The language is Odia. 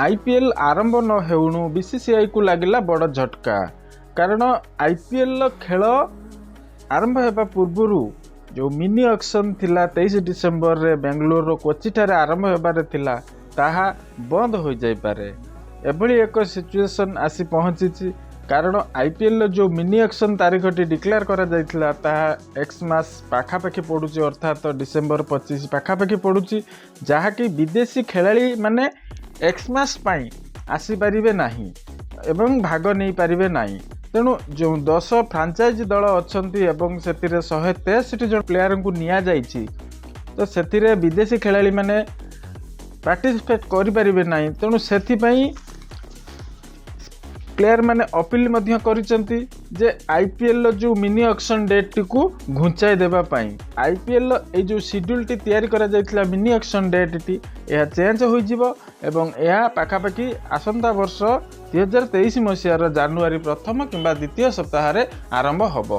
ଆଇପିଏଲ୍ ଆରମ୍ଭ ନ ହେଉଣୁ ବିସିସିଆଇକୁ ଲାଗିଲା ବଡ଼ ଝଟକା। କାରଣ ଆଇପିଏଲ୍ର ଖେଳ ଆରମ୍ଭ ହେବା ପୂର୍ବରୁ ଯେଉଁ ମିନି ଅକ୍ସନ୍ ଥିଲା, 23 ଡିସେମ୍ବରରେ ବେଙ୍ଗାଲୁରୁର କୋଚିଠାରେ ଆରମ୍ଭ ହେବାରେ ଥିଲା, ତାହା ବନ୍ଦ ହୋଇଯାଇପାରେ। ଏଭଳି ଏକ ସିଚୁଏସନ୍ ଆସି ପହଞ୍ଚିଛି। କାରଣ ଆଇପିଏଲ୍ର ଯେଉଁ ମିନି ଅକ୍ସନ୍ ତାରିଖଟି ଡିକ୍ଲେୟାର କରାଯାଇଥିଲା, ତାହା ଏକ୍ସମାସ୍ ପାଖାପାଖି ପଡ଼ୁଛି, ଅର୍ଥାତ ଡିସେମ୍ବର 25 ପାଖାପାଖି ପଡ଼ୁଛି, ଯାହାକି ବିଦେଶୀ ଖେଳାଳିମାନେ ଏକ୍ସମାସ୍ ପାଇଁ ଆସିପାରିବେ ନାହିଁ ଏବଂ ଭାଗ ନେଇପାରିବେ ନାହିଁ। ତେଣୁ ଯେଉଁ 10 ଫ୍ରାଞ୍ଚାଇଜି ଦଳ ଅଛନ୍ତି ଏବଂ ସେଥିରେ 163 ଜଣ ପ୍ଲେୟାରଙ୍କୁ ନିଆଯାଇଛି, ତ ସେଥିରେ ବିଦେଶୀ ଖେଳାଳିମାନେ ପାର୍ଟିସିପେଟ୍ କରିପାରିବେ ନାହିଁ। ତେଣୁ ସେଥିପାଇଁ ପ୍ଲେୟାରମାନେ ଅପିଲ ମଧ୍ୟ କରିଛନ୍ତି ଯେ ଆଇପିଏଲ୍ର ଯେଉଁ ମିନି ଅକ୍ସନ୍ ଡେଟ୍ଟିକୁ ଘୁଞ୍ଚାଇ ଦେବା ପାଇଁ। ଆଇପିଏଲ୍ର ଏଇ ଯେଉଁ ସିଡ୍ୟୁଲ୍ଟି ତିଆରି କରାଯାଇଥିଲା, ମିନି ଅକ୍ସନ୍ ଡେଟ୍ଟି, ଏହା ଚେଞ୍ଜ ହୋଇଯିବ ଏବଂ ଏହା ପାଖାପାଖି ଆସନ୍ତା ବର୍ଷ 2023 ମସିହାର ଜାନୁଆରୀ ପ୍ରଥମ କିମ୍ବା ଦ୍ୱିତୀୟ ସପ୍ତାହରେ ଆରମ୍ଭ ହେବ।